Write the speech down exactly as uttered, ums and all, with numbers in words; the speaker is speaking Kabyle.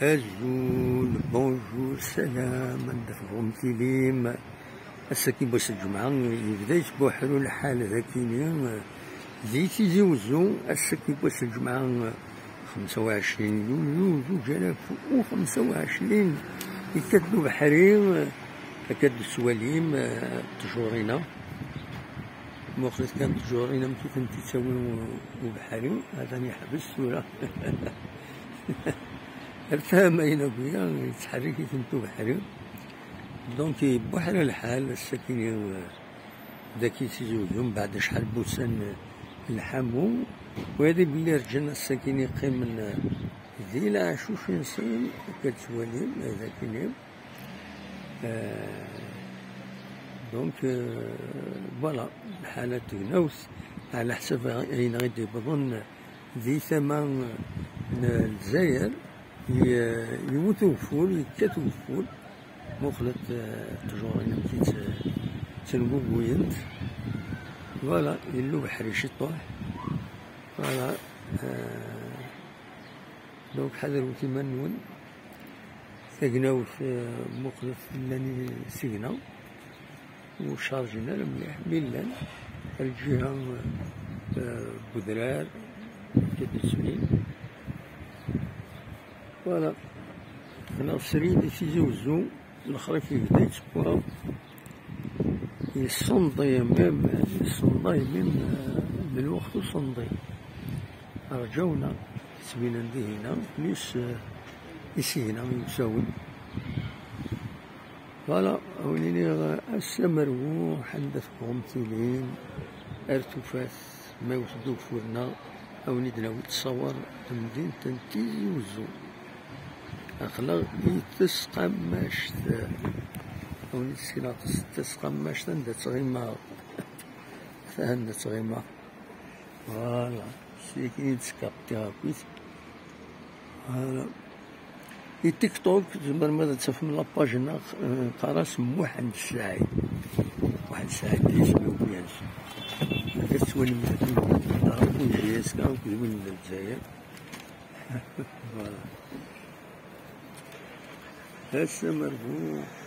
Azul, bonjour, salam, anda tebɣum tilim? Ass-agi n wass n lǧemɛa, yebda yettbuḥru lḥal dagini, di Tizi Wezzu, ass-agi n wass n lǧemɛa, xemsa u ɛecrin yulyu zuǧ alaf u xemsa u ɛecrin, yekkat-d ubeḥri, akka d-tettwalim, eh, ttjur-ina. Muqlet kan ttjur-ina amek i tent-ittawi u-, ubeḥri, atan yeḥbes tura. Ar tama-ina akk-ya, yettḥerrik-itent ubeḥri. Donc, yebbuḥra lḥal, ass-akini, eh, dagi Tizi Wezzu, mbeɛd acḥal n wussan, eh, n lḥamu, wali belli rǧan ass-akini qqimen, eh, di leɛcuc-nsen, akka ttwalim, eh, dagini. Eh, donc, eh, voilà, lḥala n tegnawt, ɛla ḥsab ayen i d-iwwḍen di tama n Lezzayer, y-, yewwet ugeffur, yekkat ugeffur, muqlet, eh, ttjur-inem tt-, ttengugguyent. Voilà, yella ubeḥri ciṭuḥ. Voilà, eh, donc ḥadret iman-nwen. Tagnawt, eh, muqlet llan isigna. Ur carjen ara mliḥ, mi llan lǧiha, eh, n udrar, akka d-yettbin. Voilà. Aql-aɣ srid i Tizi Wezzu, lexrif yebda yettewwa. Yessenḍay même, yessenḍay même, eh, d lweqt usenḍi. Rǧawna, ttbinen dihina, plus, eh, isigna yemsawen. Voilà, a wen-iniɣ, ass amerbuḥ, anda tebɣum tilim, ar tufat, ma iwet-d ugeffur-nneɣ, a wen-id-nawi ttṣawar n temdint n Tizi Wezzu. Aql-aɣ i tesqammact, a wen-id-sekneɣ tes-, tesqammact anda ttɣimaɣ, anda ttɣimaɣ. Voilà, c'est une carte. Voilà. I TikTok, tzemrem ad tafem la page-nneɣ, eh, qqar-as Muḥend Saɛid. Muḥend Saɛid, d isem-iw kan. Ad tettwalim dagi, ɣef J S K akked win n Lezzayer. Voilà. Ass amerbuḥ.